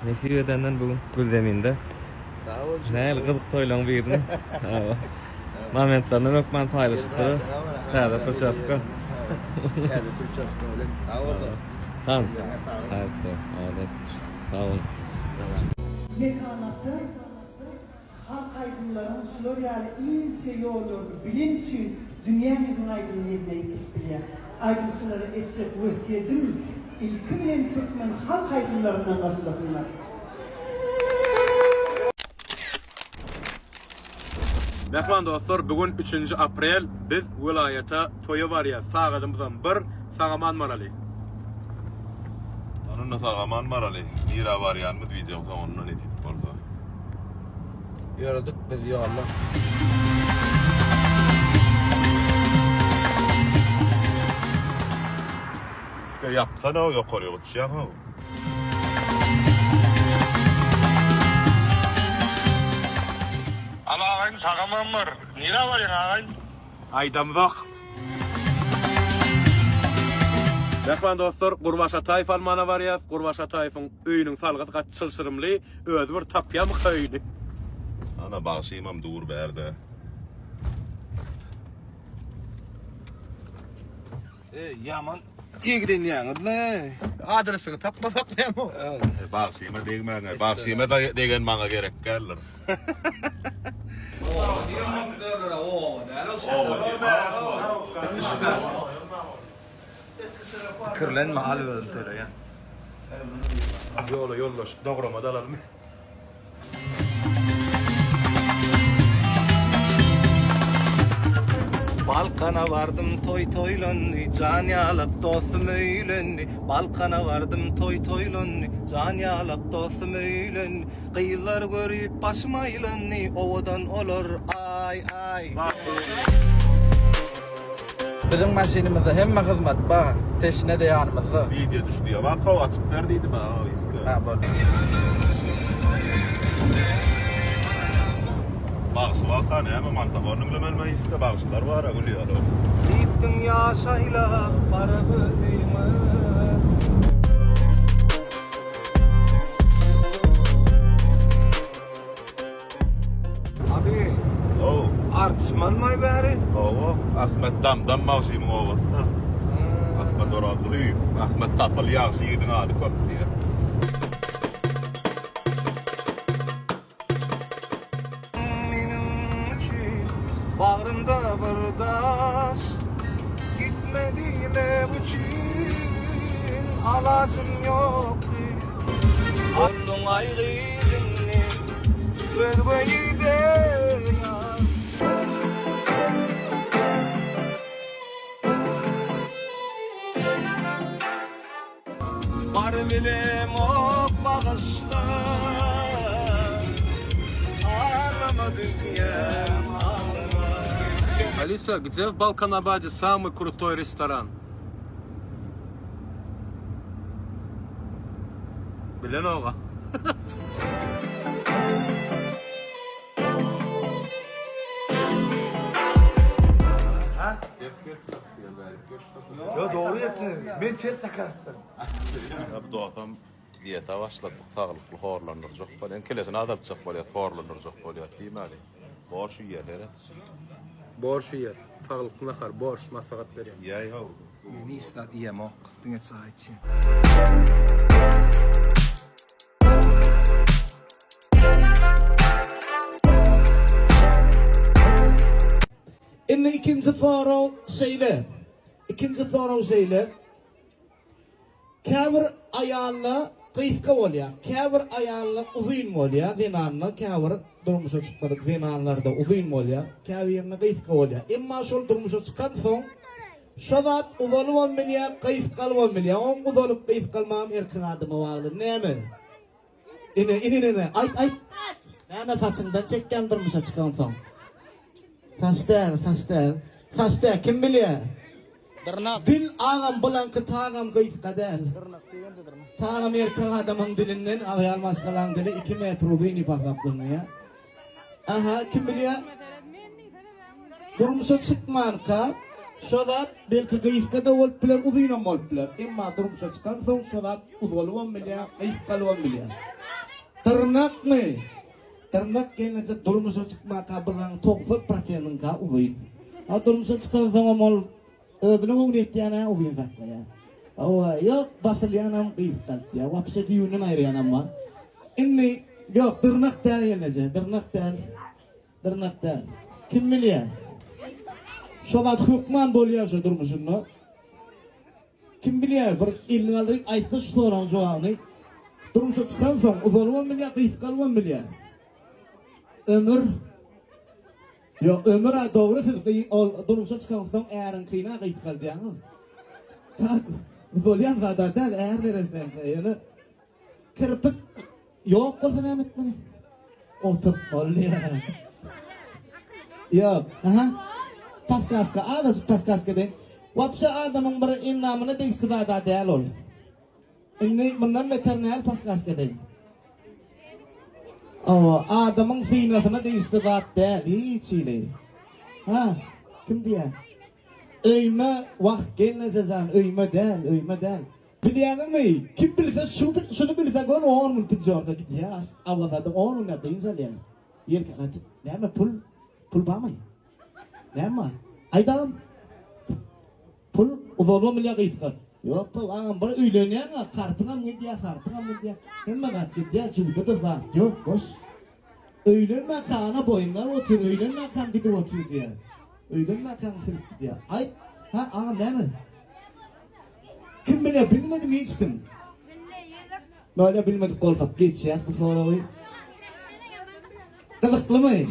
Nesip edenden bu gün Gülzeminde. Sag bol. Nähili gyzyk toýlaryň birini. Momentlerini hökman paýlaşypdyrys. Täze prçaska. Täze prçaska bilen. Sag bol dost. Han. Sag bol. Sag bol. Mekan ata halk aýdymlaryň şular ýaly inçe ýollaryny bilen üçin dünýä ýüzüniň aýdymyny ýerine ýetirip bilýär. Aýdymçylara etjek wesýedim ilki bilen türkmen halk aýdymlaryndan başlasynlar. Mähriban dostlar bu gün üçünji aprel biz welaýata toýa barýas sagadymyzam bir sagaman baraly. Anynda sagaman baraly. Nirä barýanymyz wideoň soňunda nesip bolsa. Ýöredik biz ýolda. Diske ýapsana ýokaryk uçýaň how. Al agaýyn sagaman bar. Nirä barýaň agaýyn? Aýdamzok. Mähriban dostlar, Gurbaş Ataýew almana barýas. Gurbaş Ataýewiň öýüniň salgysy gaty çylşyrymly. Özi bir tapýamyka öýüni? Ana bagşymam dur bärde. Eý ýaman ýigrenýäňizmi? Adresiňi tapmasak näme? Bagşyma degmäňä. Bagşyma degen maňa gerek däldir. Pikirlenme al özüm töleýän. Ýola ýoldaş dograma-da alalymy? Balkana bardym toý toýlandy Jan ýalak dostum öýlendi Balkana bardym toý toýlandy Jan ýalak dostum öýlendi Gyzlar görüp başym aýlandy Owadan olar aý aý. Biziň maşynymyzda hemme hyzmat bar. Teşne-de ýanymyzda. Wideo düşdi ýa waka açyp ber diýdim a yska. Ha boldy. Bagşy waka näme mantafon diňlemelimi yska bagşylar bara gülýär. Diýipdiň ýaş aýlap gara gözüňe. Abi. Ow. Arçmanmaý bäri? Hawa, Ahmet Damdam bagşymyň obasy-da. Ahmet Orazgulyýew. Ahmet Tapyl ýagşy ýigidiň ady köp diýer. Meniň üçin bagrymda bir daş Gitme diýmek üçin alajym ýokdy. Bolduň aý gyz indi özge ýigide ýar. Bar bilemok bagyşla Aglama dünýäm aglama. Alisa, gde w Balkanabade samyý krutoý restoran? Bilenok-a. Yo dogry gepleň. Men ters takasdym. Bu dostam dieta başladyk saglykly horlandyrjak bolýan kilesini azaltjak bolýas horlandyrjak bolýas diýmäli borş iýýär seret. Borş iýýäs saglykly nahar borş maslahat berýän. Iýäý how. Men hiç zat iýemok diňe çaý içýän. Indi ikinji sorag şeýle. Ikinji sorag şeýle. Käbir aýalla gysga bolýar, käbir aýalla uzyn bolýar, zenanlar käbir durmuşa çykmadyk zenanlarda uzyn bolýar, käbirinde gysga bolýar. Emma şol durmuşa çykansoň şo zat uzalybam bilýär, gysgalybam bilýär. Oň uzalyp gysgalmagam erkek adama bagly. Näme? Ine, ine neme? Aýt, aýt. Saç. Näme saçyňdan çekýäň durmuşa çykansoň? Saç däl, saç däl. Saç däl, kim bilýär? Dyrnak. Dil agam bulaňky tagam gysga däl. Dyrnak diýende dyrnak. Tagam erkek adamyň dilinden aýal maşgalaň dili iki metr uzyn diýip hasaplanýar. Aha, kim bilýär? Durmuşa çykmanka şo zat belki gysga-da bolup biler, uzynam bolup biler. Emma durmuşa çykansoň şo zat uzalybam bilýär, gysgalybam bilýär. Dyrnakmy? Dyrnak gelneje durmuşa çykmaka bulaň 90 prosentiňka uzyn. A durmuşa çykansoňam ol özüne göwni ýetýän-ä uzyn saklaýar. Hawa, ýok, basylýanam gysgaltýar. Wapşe düýbünden aýyrýanam bar. Indi ýok, dyrnak däl gelneje, dyrnak däl. Dyrnak däl. Kim bilýär? Şo zat hökman bolýar şo durmuşynda. Kim bilýär, bir elini galdyryp aýtsa şu soragyň jogabyny. Durmuşa çykansoň uzalybam bilýär, gysgalybam bilýär. Ömür Ýok, ömür-ä dogry siz gy ol durmuşa çykansoň äriňkini-ä gysgaldýaňyz. Tak, uzalýan zad-a däl, är neresseňki, ýöne Kirpik ýok bolsa näme etmeli? Oturtmaly diýýär. Ýok. Aha. Paskaska, azajyk paskaska deň. Wapşe adamyň bir endamyna degişli zada däl ol. Indi mundan beter näl paskaska deň. Awa, adamyň synasyna degişli zat däl, hiç hili. Ha, kim diýýär? Öýme, wah, gelnejejan, öýme däl, öýme däl. Bilýäňizmi, kim bilse şu şuny bilse göni on gün pidžorda gidýär, Awazada on günläp dynç alýar. Ýerki gaty, näme pul, pul barmy? Näme bar? Aýt agam. Pul uzalma bilýär gysga. Ýok, pul agam bir öýlenýäň-ä, kartyňam gidýär, sartyňam gidýär. Hemme zat gidýär, jübüde-de zat ýok, boş. Öýlenmäkä ana boýunlar otyr, öýlenmäkäm gidip otyr diýýär. Öýlenmäkäň sürüp gidýär. Aýt, hä agam näme? Kim bilýär, bilmedim hiç kim. Böyle bilmedik bolsak geçýäs bu soragy. Gyzyklymy?